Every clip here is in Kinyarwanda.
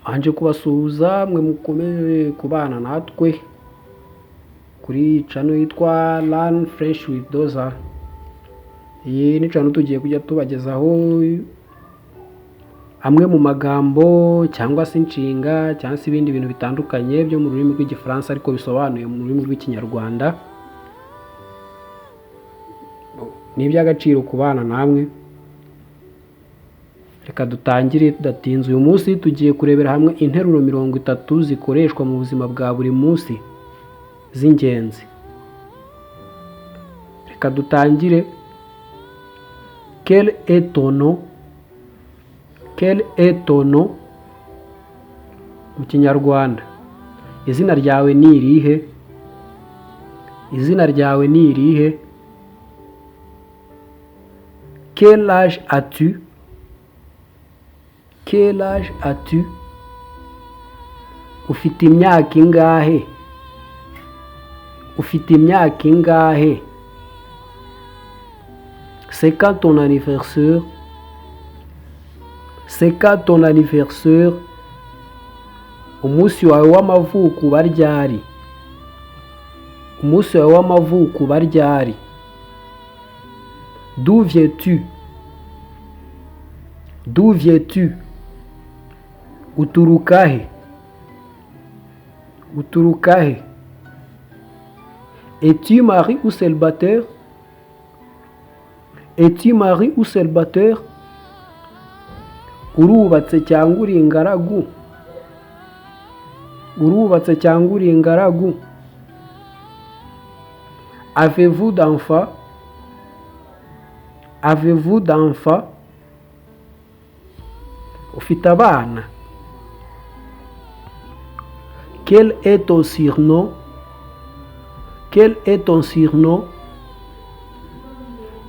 Mbanje kubasuhuza mwe mukomeje kubana natwe kuri channel yitwa Learn French with Doza. Iyi ni channel tugiye kujya tubagezaho amwe mu magambo cyangwa se inshinga cyangwa se ibindi bintu bitandukanye byo mu rurimi rw'Igifaransa ariko bisobanuye mu rurimi rw'Ikinyarwanda. Ni iby'agaciro kubana namwe. Reka dutangire tudatinze. Uyu munsi tugiye kurebera hamwe interuro 30 zikoreshwa mu buzima bwa buri munsi z'ingenzi. Reka dutangire. Quel est ton nom? Quel est ton nom? Mu Kinyarwanda, izina ryawe ni irihe? Izina ryawe ni irihe? Quel âge as-tu? Quel âge as-tu? Ufite imyaka ingahe? Ufite imyaka ingahe? C'est quand ton anniversaire? C'est quand ton anniversaire? Umunsi wawe w'amavuko uba ryari? Umunsi wawe w'amavuko uba ryari? D'où viens-tu? D'où viens-tu? Uturuka he? Uturuka he? Es-tu marié ou célibataire? Es-tu marié ou célibataire? Urubatse cyangwa uri ingaragu? Urubatse cyangwa uri ingaragu? Avez-vous d'enfants? Avez-vous d'enfants? Ufite abana? Quel est ton surnom? Quel est ton surnom?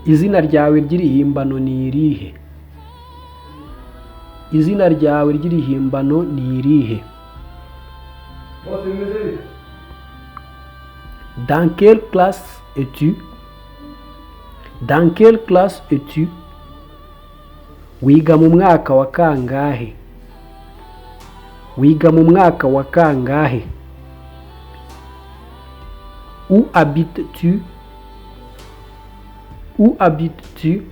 Izina ryawe ry'irihimbano ni irihe? Izina ryawe ry'irihimbano ni irihe? Bose bimeze bite? Dans quelle classe es-tu? Dans quelle classe es-tu? Wiga mu mwaka wa kangahe? Wiga mu mwaka wa kangahe? Où habites-tu? Où habites-tu?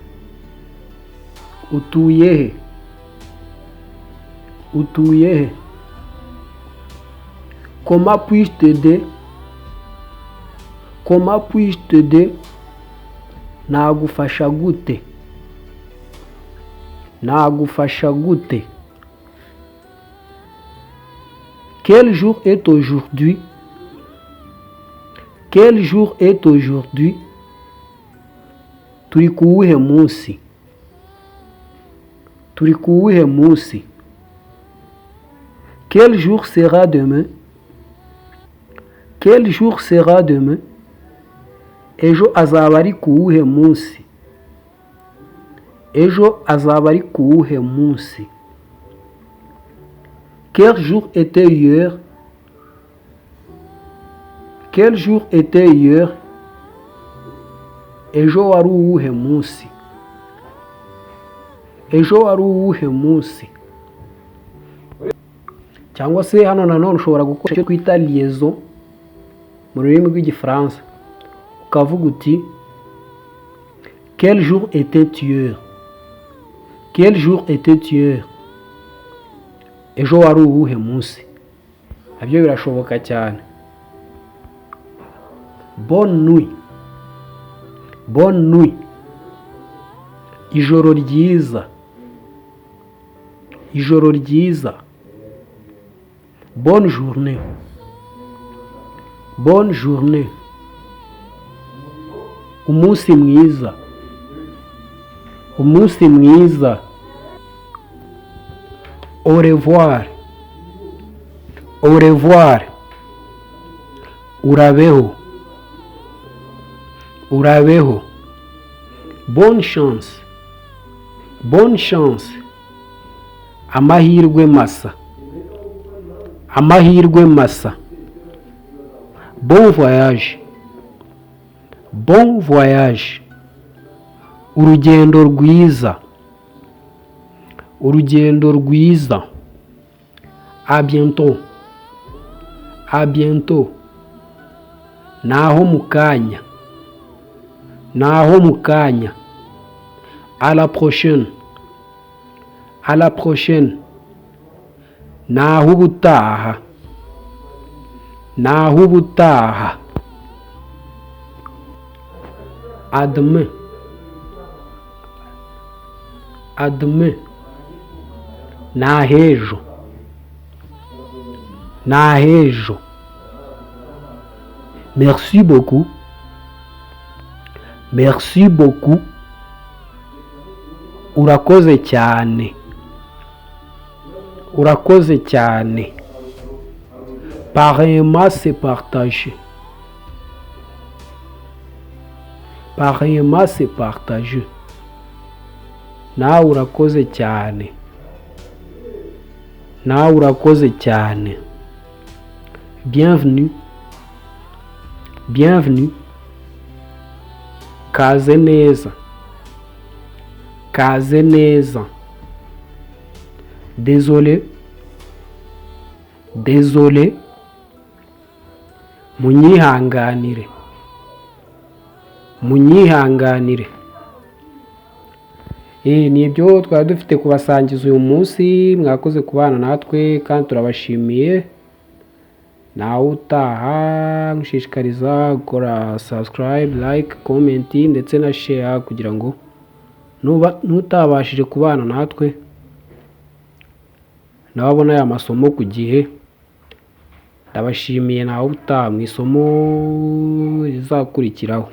Utuye he? Utuye he? Comment puis-je t'aider? Comment puis-je t'aider? Nagufasha gute? Nagufasha gute? Quel jour est aujourd'hui? Quel jour est aujourd'hui? Turi ku wuhe munsi? Turi ku wuhe munsi? Quel jour sera demain? Quel jour sera demain? Ejo azaba ari ku wuhe munsi? Ejo azaba ari ku wuhe munsi? Quel jour était hier? Quel jour était hier? Ejo wari uwuhe munsi? Ejo wari uwuhe munsi? Cyangwa se hano nanone ushobora gukoresha icyo twita liaison mu rurimi rw'Igifaransa, ukavuga uti: "Quel jour était hier? Quel jour était hier?" Ejo wari uwuhe munsi? Nabyo birashoboka cyane. Bonne nuit. Bonne nuit, ijoro ryiza, ijoro ryiza. Bonne journée. Bonne journée, umunsi mwiza, umunsi mwiza. Au revoir. Au revoir, urabeho, urabeho. Bonne chance. Bonne chance, amahirwe masa, amahirwe masa. Bon voyage. Bon voyage, urugendo rwiza, urugendo rwiza. À bientôt. À bientôt. Naho mu kanya. Naho mu kanya. À la prochaine. À la prochaine. Naho ubutaha. Naho ubutaha. À demain. À demain. Nahejo. Nahejo. Merci beaucoup. Merci beaucoup. Urakoze cyane. Urakoze cyane. Pareillement, c'est partagé. Pareillement, c'est partagé. Nawe urakoze cyane. Nawe urakoze cyane. Bienvenue. Bienvenue. Kaze neza. Kaze neza. Désolé. Désolé. Munyihanganire. Munyihanganire. Ni ibyo twari dufite kubasangiza uyu munsi. Mwakoze kubana natwe kandi turabashimiye. Nawe utaha, nkushishikariza gukora subscribe, like, comment ndetse na share kugira ngo nuba nutabashije kubana natwe nawe abona aya masomo ku gihe. Ndabashimiye, nawe utaha mu isomo rizakurikiraho.